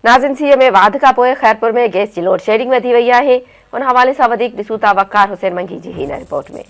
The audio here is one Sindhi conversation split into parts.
ناظرين سيء ۾ واڌ کانپوء خيرپور ۾ گئس جي لوڊشيڊنگ وڌي وئي آهي ان حوالي سان وڌيڪ ڏسون ٿا وقار حسين منگي جي هن رپورٽ ۾.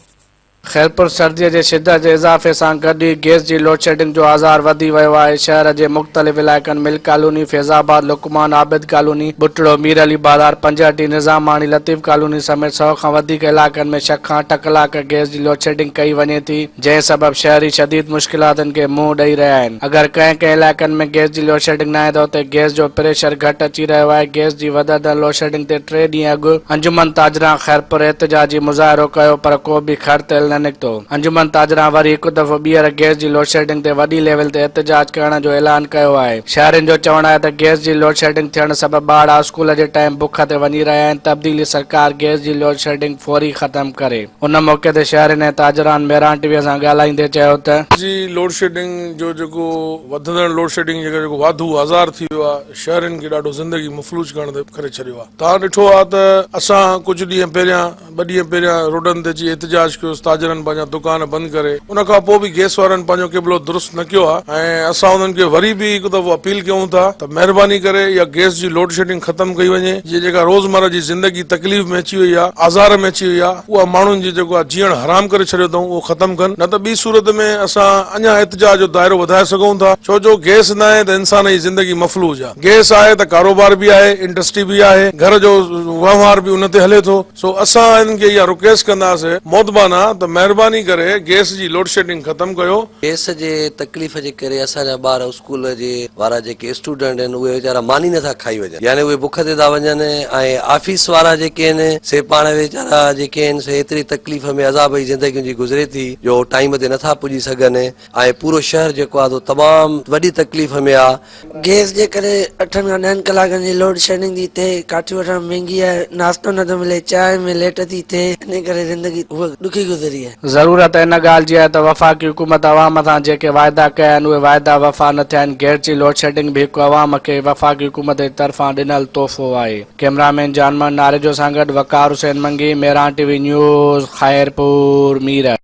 خيرپور سرديء جي شدت جي اضافي سان گڏ ئي گئس جي لوڊشيڊنگ جو آزار وڌي ويو آهي شهر جي مختلف علائقن Mill colony, Faiz Abad, Luqman, Abid colony, Bhatro, Mir Ali Bazar, Panjhati, Nizamani, Latif colony سميت سئو کان وڌيڪ علائقن ۾ ڇهه کان اٺ ڪلاڪ گئس جي لوڊشيڊنگ ڪئي وڃي ٿي. جنهن سبب شهري شديد مشڪلاتن کي منهن ڏئي رهيا آهن. اگر ڪنهن ڪنهن علائقن ۾ گئس جي لوڊشيڊنگ ناهي ته اتي گئس جو پريشر گهٽ اچي رهيو آهي. گئس جي وڌندڙ لوڊشيڊنگ تي ٽي ڏينهن اڳ انجمن تاجران خيرپور احتجاجي مظاهرو ڪيو پر ڪو به خر تيل نه نڪتو. انجمن تاجران وري هڪ دفعو ٻيهر گئس جي لوڊشيڊنگ تي وڏي ليول تي احتجاج ڪرڻ جو اعلان ڪيو آهي. شهرين جو چوڻ آهي ته گئس جي لوڊشيڊنگ ٿيڻ سبب ٻارڙا اسڪول جي ٽائيم بک تي وڃي رهيا آهن، تبديلي سرڪار گئس جي لوڊشيڊنگ فوري ختم ڪري. ان موقعي تي شهرين ۽ تاجران ميران ٽي وي سان ڳالهائيندي چيو ته. جي لوڊشيڊنگ جو جيڪو وڌندڙ لوڊشيڊنگ جي ڪري جيڪو واڌو آزار ٿي ويو آهي شهرين کي ڏاڍو زندگي مفلوج ڪرڻ تي ڪري ڇڏيو آهي توهان ڏٺو آهي ته اسان ڪجهه ڏينهن پهريان ٻه ڏينهن پهريان روڊن تي اچي احتجاج ڪيو تاجرن پنهنجا دڪان بند ڪري ان کان پوء به گئس وارن پنهنجو قبلو درست نه ڪيو آهي ۽ اسان انهن کي وري به هڪ دفعو اپيل ڪيون ٿا ته مهرباني ڪري اها گئس جي لوڊشيڊنگ ختم ڪئي وڃي جيئن جيڪا روزمره جي زندگي تڪليف ۾ اچي وئي آهي آزار ۾ اچي وئي آهي اها ماڻهن جي جيڪو آهي جيئڻ حرام ڪري ڇڏيو اٿئون اهو ختم ڪن نه ته ٻي صورت ۾ اسان اڃا احتجاج جو دائرو وڌائي سگهون ٿا ڇو جو گئس ناهي ته انسان جي زندگي مفلوج آهي گئس آهي ته ڪاروبار به آهي انڊسٽري به آهي گهر جو وهنوار به ان تي هلي ٿو سو اسان انهن کي اها رڪويسٽ ڪنداسين مودبانه ته مهرباني ڪري گئس جي لوڊشيڊنگ ختم ڪيو. گئس جي تڪليف جي ڪري اسان جا ٻار اسڪول جي وارا جيڪي اسٽوڊنٽ آهن اهي ويچارا ماني نٿا کائي وڃن يعني اهي بک تي ٿا وڃن ۽ آفيس وارا جيڪي آهن سي پاڻ ويچارا جيڪي آهن سي ايتري تڪليف ۾ عذاب جي زندگي جي گذري ٿي جو ٽائيم تي نٿا پڄي سگهن ۽ پورو شهر جيڪو آهي سو تمام وڏي تڪليف ۾ آهي. گئس جي ڪري اٺن کان ڏهن ڪلاڪن جي لوڊ شيڊنگ ٿي ٿئي، ڪاٺيون وٺڻ مهنگي آهي، ناشتو نٿو ملي، چانهه ۾ ليٽ ٿي ٿئي، انهي ڪري زندگي هوء ڏکي گذري آهي. ضرورت ان ڳالهه جي آهي ته وفاقي حڪومت عوام سان جيڪي واعدا ڪيا آهن اهي واعدا وفا نه ٿيا آهن، گئس جي لوڊشيڊنگ به هڪ عوام کي وفاقي حڪومت جي طرفان ڏنل تحفو آهي. ڪئميرا مين جان محمد ناريجو سان گڏ Waqar Hussain Mangi, Mehran T V news, Khairpur Mirs.